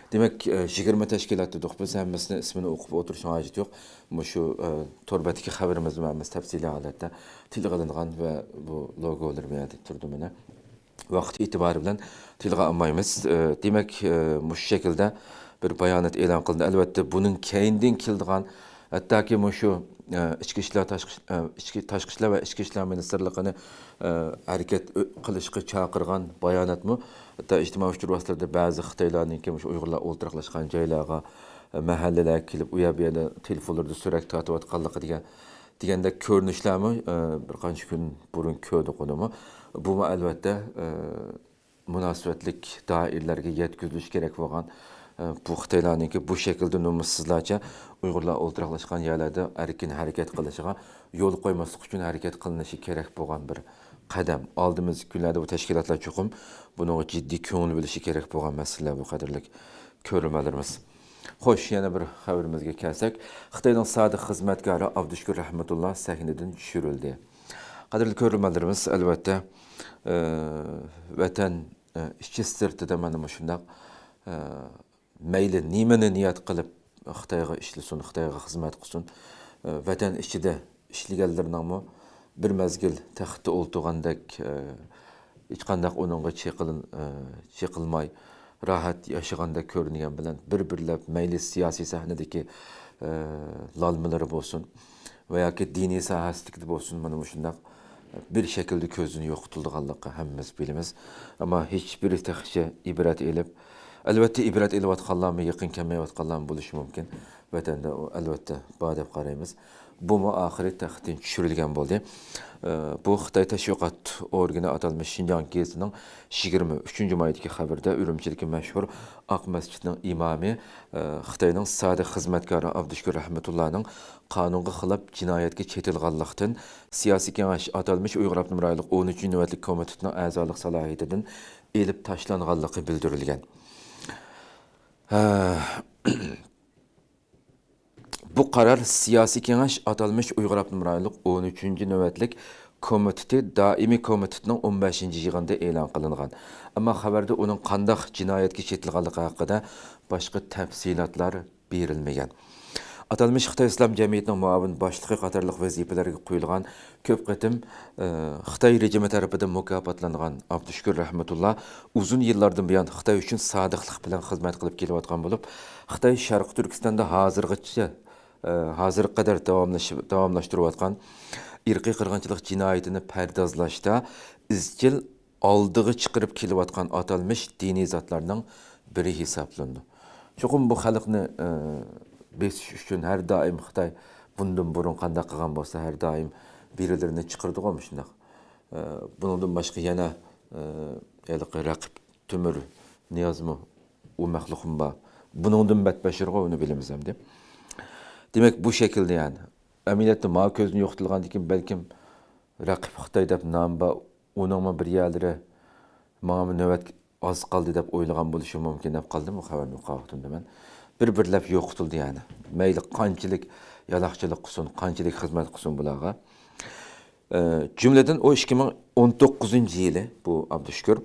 دېمەك، ئە، يىگىرمە تەشكىلات دېدۇق بىز، ھەممىسىنى ئىسمىنى ئوقۇپ ئولتۇرۇشنىڭ ھاجىتى يوق. مۇشۇ، ئە، تور بەتتىكى خەۋىرىمىزدىمۇ ھەممىسى تەپسىلىي ھالەتتە تىلغا ئېلىنغان ۋە بۇ لوگولىرى بۇ يەردە تۇرىدۇ مانا. ۋاقىت ئېتىبارى بىلەن تىلغا ئالمايمىز. ئە، دېمەك، ئە، مۇشۇ شەكىلدە بىر بايانات ئېلان قىلىندى. ئەلۋەتتە، بۇنىڭ كەينىدىن كېلىدىغان، ھەتتاكى مۇشۇ، ئە، ئىچكى ئىشلار، تاشقى، ئە، ئىچكى، تاشقى ئىشلار ۋە ئىچكى ئىشلار مىنىستىرلىقىنى، ئە، ھەرىكەت ئۆ-، قىلىشقا چاقىرغان باياناتمۇ، ھەتتا ئىجتىمائىي ئۇچۇر ۋاسىتىلىرىدە بەزى خىتايلارنىڭكى مۇشۇ ئۇيغۇرلار ئولتۇراقلاشقان جايلارغا، ئە، مەھەللىلەرگە كېلىپ، ئۇ يەر، بۇ يەردە تېلېفونلىرىدا سۈرەت تارتىۋاتقانلىقى دېگەن، دېگەندەك كۆرۈنۈشلەرمۇ، ئە، بىر قانچە كۈن بۇرۇن كۆردۇق ئۇنىمۇ. بۇمۇ ئەلۋەتتە، ئە، مۇناسىۋەتلىك دائىرىلەرگە يەتكۈزۈلۈشى كېرەك بولغان، ئە، بۇ خىتايلارنىڭكى بۇ شەكىلدە نومۇسسىزلارچە ئۇيغۇرلار ئولتۇراقلاشقان يەرلەردە ئەركىن ھەرىكەت قىلىشىغا يول قويماسلىق ئۈچۈن ھەرىكەت قىلىنىشى كېرەك بولغان بىر قەدەم. ئالدىمىزدىكى كۈنلەردە بۇ تەشكىلاتلار چوقۇم بۇنىڭغا جىددىي كۆڭۈل بۆلۈشى كېرەك بولغان مەسىلىلەر بۇ، قەدىرلىك كۆرۈرمەنلىرىمىز. خوش، يەنە بىر خەۋىرىمىزگە كەلسەك، خىتاينىڭ سادىق خىزمەتكارى ئابدۇشۈكۈر رەھمەتۇللا سەھنىدىن چۈشۈرۈلدى. قەدىرلىك كۆرۈرمەنلىرىمىز، ئەلۋەتتە، ئى، ۋەتەن، ئى، ئىچى سىرتىدا مانا مۇشۇنداق، ئى، مەيلى نېمىنى نىيەت قىلىپ خىتايغا ئىشلىسۇن، خىتايغا خىزمەت قىلسۇن، ئى، ۋەتەن ئىچىدە ئىشلىگەنلىرىنىڭمۇ بىر مەزگىل تەختتە ئولتۇرغاندەك، ئى، ھېچقانداق ئۇنىڭغا چېقىلىن-، ئى، چېقىلماي، راھەت ياشىغاندەك كۆرۈنگەن بىلەن، بىر-بىرلەپ مەيلى سىياسىي سەھنىدىكى، ئى، لالمىلىرى بولسۇن ۋە ياكى دىنىي ساھەسىدىكىدە بولسۇن، مانا مۇشۇنداق بىر شەكىلدە كۆزدىن يوقىتىلىدىغانلىقى ھەممىمىز بىلىمىز. ئەمما ھېچبىرى تېخىچە ئىبرەت ئېلىپ، ئەلۋەتتە، ئىبرەت ئېلىۋاتقانلارمۇ، يېقىن كەلمەيۋاتقانلارمۇ بولۇشى مۇمكىن. ۋەتەندە ئۇ، ئەلۋەتتە، بار دەپ قارايمىز. بۇمۇ ئاخىرى تەختتىن چۈشۈرۈلگەن بولدى. ئە، بۇ خىتاي تەشۋىقات ئورگىنى ئاتالمىش شىنجاڭ گېزىتىنىڭ يىگىرمە ئۈچىنچى مايدىكى خەۋىرىدە ئۈرۈمچىدىكى مەشھۇر ئاق مەسچىتنىڭ ئىمامى، ئە، خىتاينىڭ سادىق خىزمەتكارى ئابدۇشۈكۈر رەھمەتۇللانىڭ قانۇنغا خىلاپ جىنايەتكە چېتىلغانلىقتىن، سىياسىي كېڭەش ئاتالمىش ئۇيغۇر ئاپتونوم رايونلۇق ئون ئۈچىنچى نۆۋەتلىك كومىتېتىنىڭ ئەزالىق سالاھىيىتىدىن ئېلىپ تاشلانغانلىقى بىلدۈرۈلگەن. ھە، بۇ قارار سىياسىي كېڭەش ئاتالمىش ئۇيغۇر ئاپتونوم رايونلۇق ئون ئۈچىنچى نۆۋەتلىك كومىتېتى دائىمىي كومىتېتىنىڭ ئون بەشىنچى يىغىنىدا ئېلان قىلىنغان. ئەمما خەۋەردە ئۇنىڭ قانداق جىنايەتكە چېتىلغانلىقى ھەققىدە باشقا تەپسىلاتلار بېرىلمىگەن. ئاتالمىش خىتاي ئىسلام جەمئىيىتىنىڭ مۇئاۋىن باشلىقى قاتارلىق ۋەزىپىلەرگە قويۇلغان، كۆپ قېتىم، ئى، خىتاي رېجىمى تەرىپىدىن مۇكاپاتلانغان ئابدۇشۈكۈر رەھمەتۇللا ئۇزۇن يىللاردىن بۇيان خىتاي ئۈچۈن سادىقلىق بىلەن خىزمەت قىلىپ كېلىۋاتقان بولۇپ، خىتاي شەرقىي تۈركىستاندا ھازىرغىچە، ئى، ھازىرغا قەدەر داۋاملىشىپ، داۋاملاشتۇرۇۋاتقان ئىرقىي قىرغىنچىلىق جىنايىتىنى پەردازلاشتا ئىزچىل ئالدىغا چىقىرىپ كېلىۋاتقان ئاتالمىش دىنىي زاتلارنىڭ بىرى ھېسابلىنىدۇ. چوقۇم بۇ خەلقنى، ئى، بېسىش ئۈچۈن ھەر دائىم خىتاي بۇندىن بۇرۇن قانداق قىلغان بولسا، ھەر دائىم بىرىلىرىنى چىقىرىدىغۇ مۇشۇنداق. ئى، بۇنىڭدىن باشقا يەنە، ئى، ھېلىقى رەقىب تۆمۈر نىيازمۇ ئۇ مەخلۇقمۇ بار. بۇنىڭدىن بەتبەشىرغۇ ئۇنى بىلىمىز ئەمدى. دېمەك، بۇ شەكىلدە يەنى. ئەمەلىيەتتە ماۋۇ كۆزدىن يوقىتىلغاندىن كېيىن بەلكىم رەقىب خىتاي دەپ نام بار، ئۇنىڭمۇ بىر يەرلىرى ماڭىمۇ نۆۋەت ئاز قالدى دەپ ئويلىغان بولۇشى مۇمكىن دەپ قالدىم بۇ خەۋەرنى ئوقۇۋاتقىنىمدا مەن. بىر-بىرلەپ يوقىتىلدى يەنى. مەيلى قانچىلىك يالاقچىلىق قىلسۇن، قانچىلىك خىزمەت قىلسۇن بۇلارغا. ئى، جۈملىدىن ئۇ ئىككى مىڭ ئون توققۇزىنچى يىلى، بۇ ئابدۇشۈكۈر،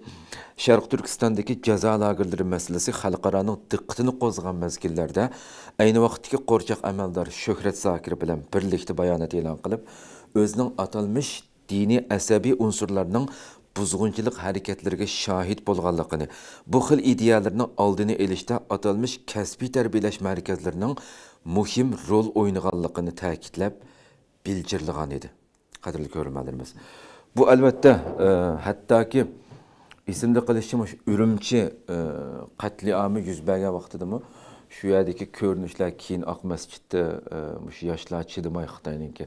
شەرقىي تۈركىستاندىكى جازا لاگېرلىرى مەسىلىسى خەلقئارانىڭ دىققىتىنى قوزغىغان مەزگىللەردە، ئەينى ۋاقىتتىكى قورچاق ئەمەلدار شۆھرەت زاكىر بىلەن بىرلىكتە بايانات ئېلان قىلىپ، ئۆزىنىڭ ئاتالمىش دىنىي ئەسەبىي ئۇنسۇرلارنىڭ بۇزغۇنچىلىق ھەرىكەتلىرىگە شاھىت بولغانلىقىنى، بۇ خىل ئىدىيەلەرنىڭ ئالدىنى ئېلىشتا ئاتالمىش كەسپىي تەربىيەلەش مەركەزلىرىنىڭ مۇھىم رول ئوينىغانلىقىنى تەكىتلەپ، بىلجىرلىغان ئىدى. قەدىرلىك كۆرۈرمەنلىرىمىز. بۇ، ئەلۋەتتە، ئە، ھەتتاكى ئېسىمدە قېلىشىچە مۇشۇ ئۈرۈمچى، ئە، قەتلىئامى يۈز بەرگەن ۋاقتىدىمۇ شۇ يەردىكى كۆرۈنۈشلەر، كېيىن ئاق مەسچىتتە، ئە، مۇشۇ ياشلار چىدىماي خىتاينىڭكى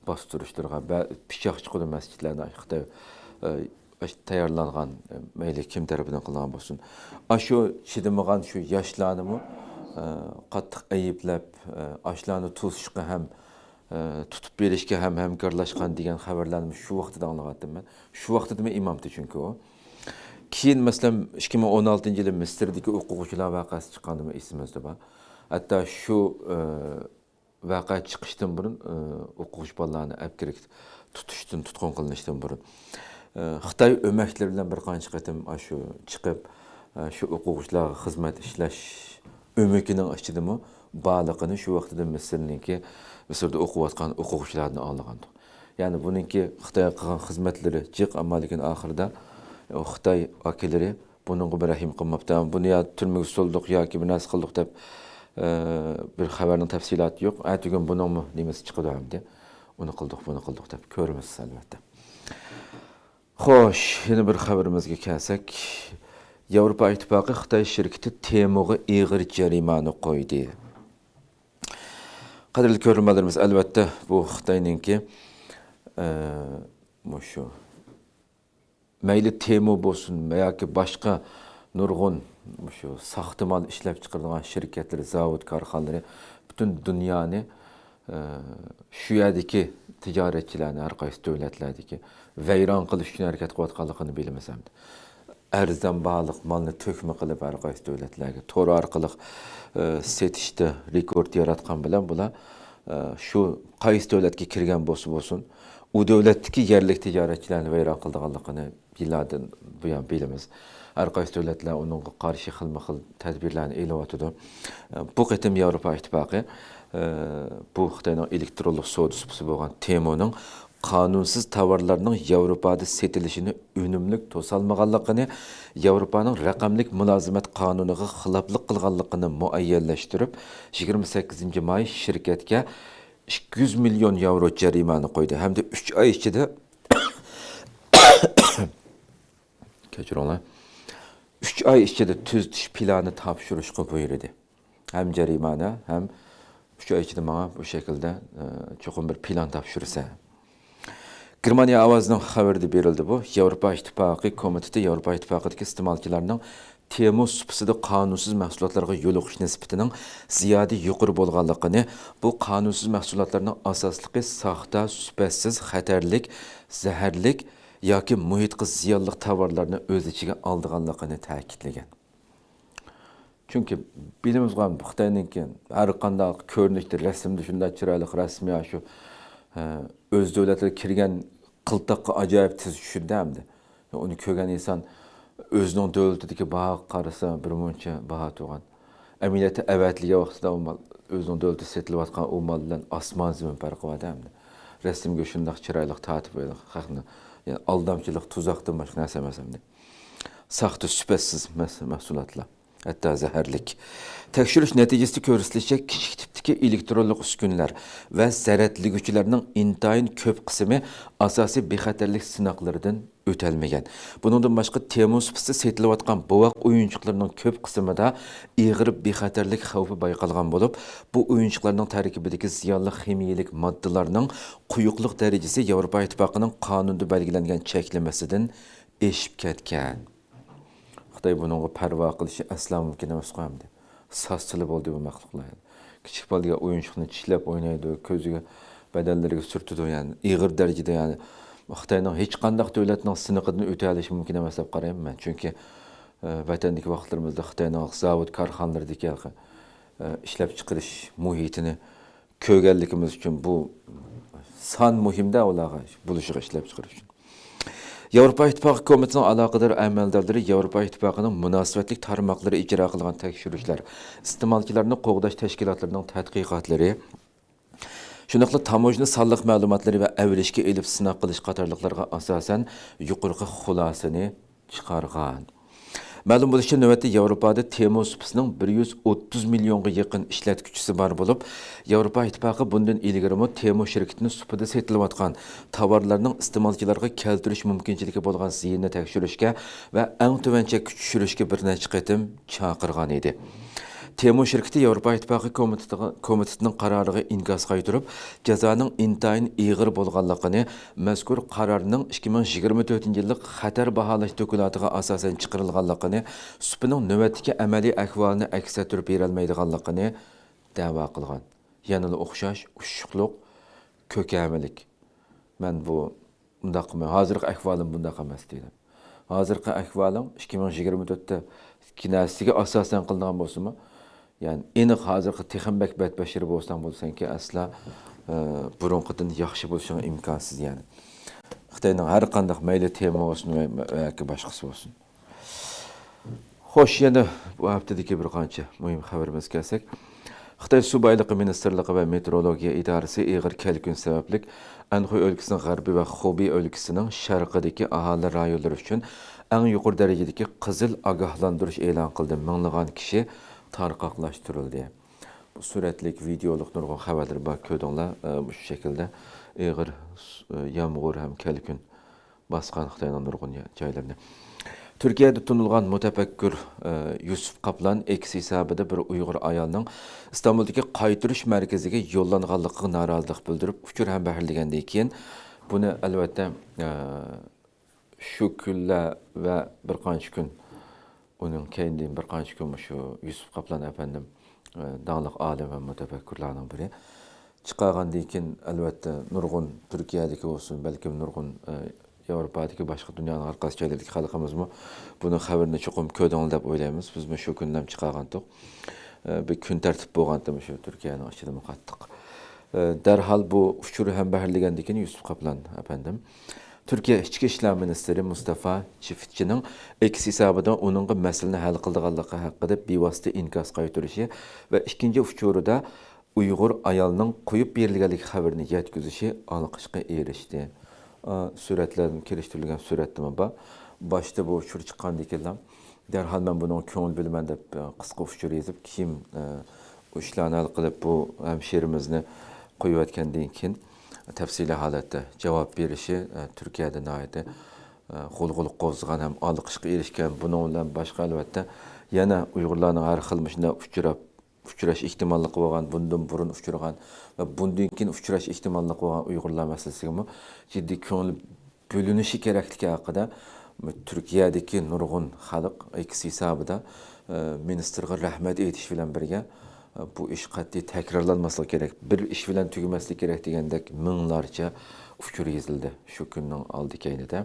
باستۇرۇشلىرىغا بە-، پىچاق چىقىدۇ مەسچىتلەردە، خىتاي، ئە، تەييارلانغان، ئە، مەيلى كىم تەرىپىدىن قىلىنغان بولسۇن. ئاشۇ چىدىمىغان شۇ ياشلارنىمۇ، ئە، قاتتىق ئەيىبلەپ، ئە، ئاشۇلارنى توسۇشقا ھەم ئە، تۇتۇپ بېرىشكە ھەم ھەمكارلاشقان دېگەن خەۋەرلەرنى شۇ ۋاقتىدا ئاڭلىغانتىم مەن. شۇ ۋاقتىدىمۇ ئىمامتى چۈنكى ئۇ. كېيىن، مەسىلەن، ئىككى مىڭ ئون ئالتىنچى يىلى مىسىردىكى ئوقۇغۇچىلار ۋەقەسى چىققاندىمۇ ئېسىمىزدە بار. ھەتتا شۇ، ئە، ۋەقە چىقىشتىن بۇرۇن، ئە، ئوقۇغۇچى بالىلارنى ئەپكىرىك تۇتۇشتىن، تۇتقۇن قىلىنىشتىن بۇرۇن، ئە، خىتاي ئۆمەكلىرى بىلەن بىر قانچە قېتىم ئاشۇ چىقىپ، ئە، شۇ ئوقۇغۇچىلارغا خىزمەت ئىشلەش ئۆمىكىنىڭ ئىچىدىمۇ بارلىقىنى شۇ ۋاقتىدا مىسىرنىڭكى، مىسىردا ئوقۇۋاتقان ئوقۇغۇچىلاردىن ئاڭلىغانىدۇق. يەنى بۇنىڭكى خىتايغا قىلغان خىزمەتلىرى جىق، ئەمما لېكىن ئاخىرىدا ئۇ خىتاي ئاكىلىرى بۇنىڭغا بىر رەھىم قىلماپتۇ. بۇنى يا تۈرمىگە سولدۇق ياكى بىر نەرسە قىلدۇق دەپ، ئە، بىر خەۋەرنىڭ تەپسىلاتى يوق. ئەتىگۈن بۇنىڭمۇ نېمىسى چىقىدۇ ئەمدى؟ ئۇنى قىلدۇق، بۇنى قىلدۇق دەپ كۆرىمىز ئەلۋەتتە. خوش، يەنە بىر خەۋىرىمىزگە كەلسەك، ياۋروپا ئىتتىپاقى خىتاي شىركىتى تېمۇغا ئېغىر جەرىمانە قويدى. قەدىرلىك كۆرۈرمەنلىرىمىز، ئەلۋەتتە، بۇ خىتاينىڭكى، ئە، مۇشۇ مەيلى تېمۇ بولسۇن ياكى باشقا نۇرغۇن مۇشۇ ساختا مال ئىشلەپ چىقىرىدىغان شىركەتلىرى، زاۋۇت، كارخانىلىرى پۈتۈن دۇنيانى، ئە، شۇ يەردىكى تىجارەتچىلەرنى، ھەر قايسى دۆلەتلەردىكى، ۋەيران قىلىش ئۈچۈن ھەرىكەت قىلىۋاتقانلىقىنى بىلىمىز ئەمدى. ئەرزان باھالىق مالنى تۆكمە قىلىپ، ھەر قايسى دۆلەتلەرگە تور ئارقىلىق، ئە، سېتىشتا رېكورت ياراتقان بىلەن بۇلار، ئە، شۇ قايسى دۆلەتكە كىرگەن بولسا بولسۇن، ئۇ دۆلەتتىكى يەرلىك تىجارەتچىلەرنى ۋەيران قىلىدىغانلىقىنى يىللاردىن بۇيان بىلىمىز. ھەر قايسى دۆلەتلەر ئۇنىڭغا قارشى خىلمۇ خىل تەدبىرلەرنى ئېلىۋاتىدۇ. بۇ قېتىم ياۋروپا ئىتتىپاقى، بۇ خىتاينىڭ ئېلېكترونلۇق سودا سۇپىسى بولغان تېمۇنىڭ قانۇنسىز تاۋارلارنىڭ ياۋروپادا سېتىلىشىنى ئۈنۈملۈك توسالمىغانلىقىنى، ياۋروپانىڭ رەقەملىك مۇلازىمەت قانۇنىغا خىلاپلىق قىلغانلىقىنى مۇئەييەنلەشتۈرۈپ، يىگىرمە سەككىزىنچى ماي شىركەتكە ئىككى يۈز مىليون ياۋرو جەرىمانە قويدى ھەمدە ئۈچ ئاي ئىچىدە، كەچۈرۈڭلار، ئۈچ ئاي ئىچىدە تۈزىتىش پىلانى تاپشۇرۇشقا بۇيرۇدى. ھەم جەرىمانە، ھەم ئۈچ ئاي ئىچىدە ماڭا بۇ شەكىلدە، ئە، چوقۇم بىر پىلان تاپشۇرىسەن. گېرمانىيە ئاۋازىنىڭ خەۋىرىدە بېرىلدى بۇ. ياۋروپا ئىتتىپاقى كومىتېتى ياۋروپا ئىتتىپاقىدىكى ئىستېمالچىلارنىڭ تېمۇ سۇپىسىدا قانۇنسىز مەھسۇلاتلارغا يولۇقۇش نىسبىتىنىڭ زىيادە يۇقىرى بولغانلىقىنى، بۇ قانۇنسىز مەھسۇلاتلارنىڭ ئاساسلىقى ساختا، سۈپەتسىز، خەتەرلىك، زەھەرلىك ياكى مۇھىتقا زىيانلىق تاۋارلارنى ئۆز ئىچىگە ئالىدىغانلىقىنى تەكىتلىگەن. چۈنكى بىلىمىزغۇ، خىتاينىڭكى ھەر قانداق كۆرۈنۈشتە، رەسىمدە شۇنداق چىرايلىق رەسىمى، شۇ، ئە، ئۆز دۆلەتلىرىگە كىرگەن قىلتاققا ئاجايىپ تېز چۈشىدۇ ئەمدى. ئۇنى كۆرگەن ئىنسان ئۆزىنىڭ دۆلىتىدىكى باھاغا قارىسا، بىر مۇنچە باھا تۇرغان. ئەمەلىيەتتە ئەۋەتىلگەن ۋاقتىدا ئۇ مال، ئۆزىنىڭ دۆلىتى سېتىلىۋاتقان ئۇ مال بىلەن ئاسمان زېمىن پەرقى بار-دە ئەمدى. رەسىمگە شۇنداق چىرايلىق تارتىپ قويىدۇ خەقنى. يەنى ئالدامچىلىق، تۇزاقتىن باشقا نەرسە ئەمەس ئەمدى. ساختا، سۈپەتسىز مەس-، مەھسۇلاتلار. ھەتتا زەھەرلىك. تەكشۈرۈش نەتىجىسىدە كۆرسىتىلىشىچە، كىچىك تىپتىكى ئېلېكترونلۇق ئۈسكۈنىلەر ۋە زەرەتلىگۈچىلەرنىڭ ئىنتايىن كۆپ قىسمى ئاساسىي بىخەتەرلىك سىناقلىرىدىن ئۆتەلمىگەن. بۇنىڭدىن باشقا، تېمۇ سۇپىسى سېتىلىۋاتقان بوۋاق ئويۇنچۇقلىرىنىڭ كۆپ قىسمىدا ئېغىر بىخەتەرلىك خەۋپى بايقالغان بولۇپ، بۇ ئويۇنچۇقلارنىڭ تەركىبىدىكى زىيانلىق خىمىيەلىك ماددىلارنىڭ قويۇقلۇق دەرىجىسى ياۋروپا ئىتتىپاقىنىڭ قانۇندا بەلگىلەنگەن چەكلىمىسىدىن ئېشىپ كەتكەن. خىتاي بۇنىڭغا پەرۋا قىلىشى ئەسلا مۇمكىن ئەمەسقۇ ئەمدى. ساتسىلا بولدى بۇ مەخلۇقلار. كىچىك بالا دېگەن ئويۇنچۇقنى چىشلەپ ئوينايدۇ، كۆزىگە، بەدەنلىرىگە سۈرتىدۇ، يەنى ئېغىر دەرىجىدە، يەنى خىتاينىڭ ھېچقانداق دۆلەتنىڭ سىنىقىدىن ئۆتەلىشى مۇمكىن ئەمەس دەپ قارايمەن مەن. چۈنكى، ئە، ۋەتەندىكى ۋاقىتلىرىمىزدا خىتاينىڭ زاۋۇت كارخانىلىرىدىكى، ئە، ئىشلەپچىقىرىش مۇھىتىنى كۆرگەنلىكىمىز ئۈچۈن بۇ سان مۇھىمدە ئۇلارغا بولۇشىغا ئىشلەپچىقىرىش ئۈچۈن. ياۋروپا ئىتتىپاقى كومىتېتىنىڭ ئالاقىدار ئەمەلدارلىرى ياۋروپا ئىتتىپاقىنىڭ مۇناسىۋەتلىك تارماقلىرى ئىجرا قىلغان تەكشۈرۈشلەر، ئىستېمالچىلارنى قوغداش تەشكىلاتلىرىنىڭ تەتقىقاتلىرى، شۇنداقلا تاموژنا سانلىق مەلۇماتلىرى ۋە ئەۋرىشكە ئېلىپ سىناق قىلىش قاتارلىقلارغا ئاساسەن يۇقىرىقى خۇلاسىنى چىقارغان. مەلۇم بولۇشىچە، نۆۋەتتە ياۋروپادا تېمۇ سۇپىسىنىڭ بىر يۈز ئوتتۇز مىليونغا يېقىن ئىشلەتكۈچىسى بار بولۇپ، ياۋروپا ئىتتىپاقى بۇندىن ئىلگىرىمۇ تېمۇ شىركىتىنى سۇپىدا سېتىلىۋاتقان تاۋارلارنىڭ ئىستېمالچىلارغا كەلتۈرۈش مۇمكىنچىلىكى بولغان زىيىنىنى تەكشۈرۈشكە ۋە ئەڭ تۆۋەن چەككە چۈشۈرۈشكە بىر نەچچە قېتىم چاقىرغان ئىدى. تېمۇ شىركىتى ياۋروپا ئىتتىپاقى كومىتېتىغا-، كومىتېتىنىڭ قارارىغا ئىنكاس قايتۇرۇپ، جازانىڭ ئىنتايىن ئېغىر بولغانلىقىنى، مەزكۇر قارارنىڭ ئىككى مىڭ يىگىرمە تۆتىنچى يىللىق خەتەر باھالاش دوكلاتىغا ئاساسەن چىقىرىلغانلىقىنى، سۇپىنىڭ نۆۋەتتىكى ئەمەلىي ئەھۋالىنى ئەكس ئەتتۈرۈپ بېرەلمەيدىغانلىقىنى دەۋا قىلغان. يەنىلا ئوخشاش، ئۇششۇقلۇق، كۆكەرمىلىك. مەن بۇ ئۇنداق قىلماي، ھازىرقى ئەھۋالىم بۇنداق ئەمەس دېدى. ھازىرقى ئەھۋالىڭ ئىككى مىڭ يىگىرمە تۆتتىكى نەرسىگە ئاساسەن قىلىنغان بولسىمۇ، يەنى ئېنىق ھازىرقى تېخىمۇ بەك بەتبەشىرە بولساڭ بولىسەنكى، ئەسلا، ئە، بۇرۇنقىدىن ياخشى بولۇشۇڭ ئىمكانسىز يەنى. خىتاينىڭ ھەر قانداق مەيلى تېما بولسۇن ۋە، ۋە ياكى باشقىسى بولسۇن. خوش، يەنە بۇ ھەپتىدىكى بىر قانچە مۇھىم خەۋىرىمىزگە كەلسەك، خىتاي سۇ بايلىقى مىنىستىرلىقى ۋە مېتېئورولوگىيە ئىدارىسى ئېغىر كەلكۈن سەۋەبلىك ئەنخۇي ئۆلكىسىنىڭ غەربى ۋە خۇبېي ئۆلكىسىنىڭ شەرقىدىكى ئاھالىلەر رايونلىرى ئۈچۈن ئەڭ يۇقىرى دەرىجىدىكى قىزىل ئاگاھلاندۇرۇش ئېلان قىلدى. مىڭلىغان كىشى تارقاقلاشتۇرۇلدى. بۇ سۈرەتلىك، ۋىدېئولۇق نۇرغۇن خەۋەرلىرى بار، كۆردۈڭلار. ئە، مۇشۇ شەكىلدە ئېغىر س-، ئە، يامغۇر ھەم كەلكۈن باسقان خىتاينىڭ نۇرغۇن يا-، جايلىرىنى. تۈركىيەدە تونۇلغان مۇتەپەككۇر، ئە، يۈسۈپ قاپلان ئېكس ھېسابىدا بىر ئۇيغۇر ئايالنىڭ ئىستانبۇلدىكى قايتۇرۇش مەركىزىگە يوللانغانلىقىغا نارازىلىق بىلدۈرۈپ، ئۇچۇر ھەمبەھىرلىگەندىن كېيىن، بۇنى ئەلۋەتتە، ئە، شۇ كۈنلەر ۋە بىر قانچە كۈن، ئۇنىڭ كەينىدىن بىر قانچە كۈن مۇشۇ يۈسۈپ قاپلان ئەپەندىم، ئە، داڭلىق ئالىم ۋە مۇتەپەككۇرلارنىڭ بىرى. چىقارغاندىن كېيىن، ئەلۋەتتە، نۇرغۇن تۈركىيەدىكى بولسۇن، بەلكىم نۇرغۇن، ئە، ياۋروپادىكى باشقا دۇنيانىڭ ھەر قايسى جايلىرىدىكى خەلقىمىزمۇ بۇنىڭ خەۋىرىنى چوقۇم كۆردۈڭلار دەپ ئويلايمىز. بىزمۇ شۇ كۈنلەم چىقارغانتۇق. ئە، بىر كۈن تەرتىپ بولغانتى مۇشۇ تۈركىيەنىڭ ئىچىدىمۇ قاتتىق. ئە، دەرھال بۇ ئۇچۇر ھەمبەھىرلىگەندىن كېيىن يۈسۈپ قاپلان ئەپەندىم تۈركىيە ئىچكى ئىشلار مىنىستىرى مۇستافا چىفىتچىنىڭ ئېكس ھېسابىدا ئۇنىڭغا مەسىلىنى ھەل قىلىدىغانلىقى ھەققىدە بىۋاسىتە ئىنكاس قايتۇرۇشى ۋە ئىككىنچى ئۇچۇرىدا ئۇيغۇر ئايالنىڭ قويۇپ بېرىلگەنلىكى خەۋىرىنى يەتكۈزۈشى ئالقىشقا ئېرىشتى. ئا، سۈرەتلەردىن كېلىشتۈرۈلگەن سۈرەتتىمۇ بار. باشتا بۇ ئۇچۇر چىققاندىن كېيىنلا دەرھال مەن بۇنىڭغا كۆڭۈل بۆلىمەن دەپ، ئە، قىسقا ئۇچۇر يېزىپ، كېيىن، ئە، ئۇ ئىشلارنى ھەل قىلىپ، بۇ ھەمشىرىمىزنى قويۇۋەتكەندىن كېيىن تەپسىلىي ھالەتتە جاۋاب بېرىشى، ئە، تۈركىيەدە ناھايىتى، ئە، غۇلغۇلا قوزغىغان ھەم ئالقىشقا ئېرىشكەن. بۇنىڭ بىلەن باشقا، ئەلۋەتتە، يەنە ئۇيغۇرلارنىڭ ھەر خىل مۇشۇنداق ئۇچراپ، ئۇچراش ئېھتىماللىقى بولغان، بۇندىن بۇرۇن ئۇچرىغان ۋە بۇندىن كېيىن ئۇچراش ئېھتىماللىقى بولغان ئۇيغۇرلار مەسىلىسىگىمۇ جىددىي كۆڭۈل بۆلۈنۈشى كېرەكلىكى ھەققىدە تۈركىيەدىكى نۇرغۇن خەلق ئېكس ھېسابىدا، ئە، مىنىستىرغا رەھمەت ئېيتىش بىلەن بىرگە، ئە، بۇ ئىش قەتئىي تەكرارلانماسلىقى كېرەك، بىر ئىش بىلەن تۈگىمەسلىكى كېرەك دېگەندەك مىڭلارچە ئۇچۇر يېزىلدى شۇ كۈننىڭ ئالدى كەينىدە.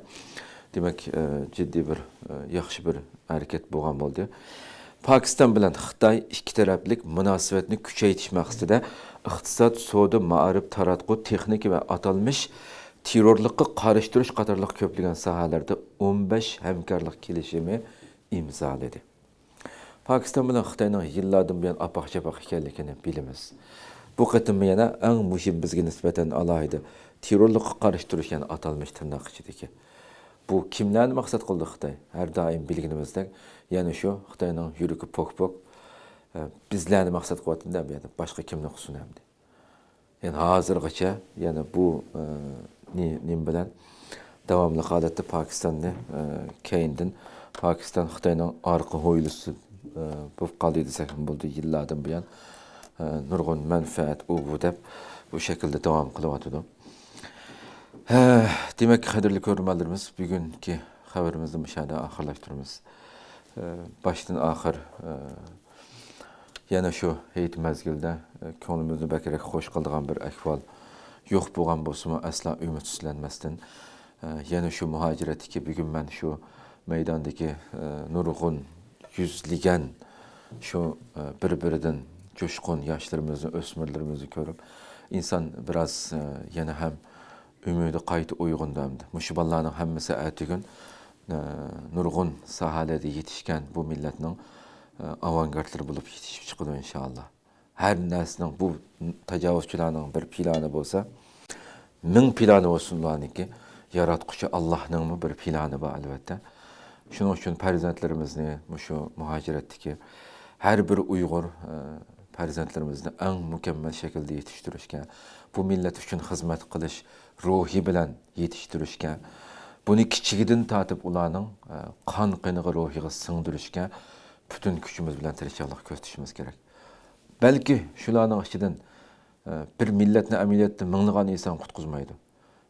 دېمەك، ئە، جىددىي بىر، ئە، ياخشى بىر ھەرىكەت بولغان بولدى. پاكىستان بىلەن خىتاي ئىككى تەرەپلىك مۇناسىۋەتنى كۈچەيتىش مەقسىتىدە ئىقتىساد، سودا، مائارىپ، تاراتقۇ، تېخنىكا ۋە ئاتالمىش تېررورلۇققا قارشى تۇرۇش قاتارلىق كۆپلىگەن ساھەلەردە ئون بەش ھەمكارلىق كېلىشىمى ئىمزالىدى. پاكىستان بىلەن خىتاينىڭ يىللاردىن بۇيان ئاپاق-چاپاق ئىكەنلىكىنى بىلىمىز. بۇ قېتىممۇ يەنە ئەڭ مۇھىم، بىزگە نىسبەتەن ئالاھىدە تېررورلۇققا قارشى تۇرۇش، يەنى ئاتالمىش تىرناق ئىچىدىكى. بۇ كىملەرنى مەقسەت قىلدى خىتاي؟ ھەر دائىم بىلگىنىمىزدەك، يەنە شۇ خىتاينىڭ يۈرىكى پوك-پوك، ئە، بىزلەرنى مەقسەت قىلىۋاتىدۇ دەپ، يەنە باشقا كىمنى قىلسۇن ئەمدى؟ يەنى ھازىرغىچە يەنە بۇ، ئە، نى-، نېمە بىلەن داۋاملىق ھالەتتە پاكىستاننى، ئە، كەينىدىن پاكىستان خىتاينىڭ ئارقا ھويلىسى، ئە، بولۇپ قالدى دېسەكمۇ بولىدۇ. يىللاردىن بۇيان، ئە، نۇرغۇن مەنپەئەت ئۇ بۇ دەپ بۇ شەكىلدە داۋام قىلىۋاتىدۇ. ھە، دېمەك، قەدىرلىك كۆرۈرمەنلىرىمىز، بۈگۈنكى خەۋىرىمىزنى مۇشۇ يەردە ئاخىرلاشتۇرىمىز. ئە، باشتىن ئاخىر، ئە، يەنە شۇ ھېيت مەزگىلىدە، ئە، كۆڭلىمىزنى بەكرەك خۇش قىلىدىغان بىر ئەھۋال يوق بولغان بولسىمۇ، ئەسلا ئۈمىدسىزلەنمەستىن، ئە، يەنە شۇ مۇھاجىرەتتىكى، بۈگۈن مەن شۇ مەيداندىكى، ئە، نۇرغۇن يۈزلىگەن شۇ، ئە، بىر-بىرىدىن جۇشقۇن ياشلىرىمىزنى، ئۆسمۈرلىرىمىزنى كۆرۈپ، ئىنسان بىراز، ئە، يەنە ھەم ئۈمىدى قايتا ئويغىندى ئەمدى. مۇشۇ بالىلارنىڭ ھەممىسى ئەتىگۈن، ئە، نۇرغۇن ساھەلەردە يېتىشكەن بۇ مىللەتنىڭ، ئە، ئاۋانگارتلىرى بولۇپ يېتىشىپ چىقىدۇ، ئىنشائاللا. ھەر نەرسىنىڭ، بۇ تاجاۋۇزچىلارنىڭ بىر پىلانى بولسا، مىڭ پىلانى بولسۇن ئۇلارنىڭكى، ياراتقۇچى ئاللاھنىڭمۇ بىر پىلانى بار، ئەلۋەتتە. شۇنىڭ ئۈچۈن پەرزەنتلىرىمىزنى مۇشۇ مۇھاجىرەتتىكى ھەر بىر ئۇيغۇر، ئە، پەرزەنتلىرىمىزنى ئەڭ مۇكەممەل شەكىلدە يېتىشتۈرۈشكە، بۇ مىللەت ئۈچۈن خىزمەت قىلىش روھى بىلەن يېتىشتۈرۈشكە، بۇنى كىچىكىدىن تارتىپ ئۇلارنىڭ، ئە، قان قېنىغا، روھىغا سىڭدۈرۈشكە پۈتۈن كۈچىمىز بىلەن تىرىشچانلىق كۆرسىتىشىمىز كېرەك. بەلكى شۇلارنىڭ ئىچىدىن، ئە، بىر مىللەتنى ئەمەلىيەتتە مىڭلىغان ئىنسان قۇتقۇزمايدۇ.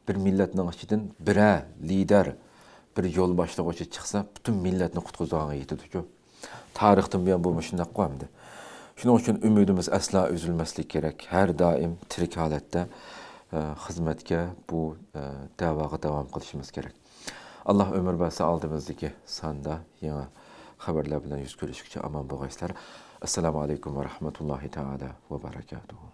بىر مىللەتنىڭ ئىچىدىن بىرەر لىدەر، بىر يول باشلىغۇچى چىقسا، پۈتۈن مىللەتنى قۇتقۇزىدىغانغا يېتىدۇچۇ. تارىختىن بۇيان بۇ مۇشۇنداققۇ ئەمدى. شۇنىڭ ئۈچۈن ئۈمىدىمىز ئەسلا ئۈزۈلمەسلىكى كېرەك. ھەر دائىم تىرىك ھالەتتە، ئە، خىزمەتكە، بۇ، ئە، دەۋاغا داۋام قىلىشىمىز كېرەك. ئاللا ئۆمۈر بەرسە، ئالدىمىزدىكى ساندا يېڭى خەۋەرلەر بىلەن يۈز كۆرۈشكىچە ئامان بولغايسىلەر. ئەسسالامۇ ئەلەيكۇم ۋە رەھمەتۇللاھى تائالا ۋە بەرەكاتۇھۇ.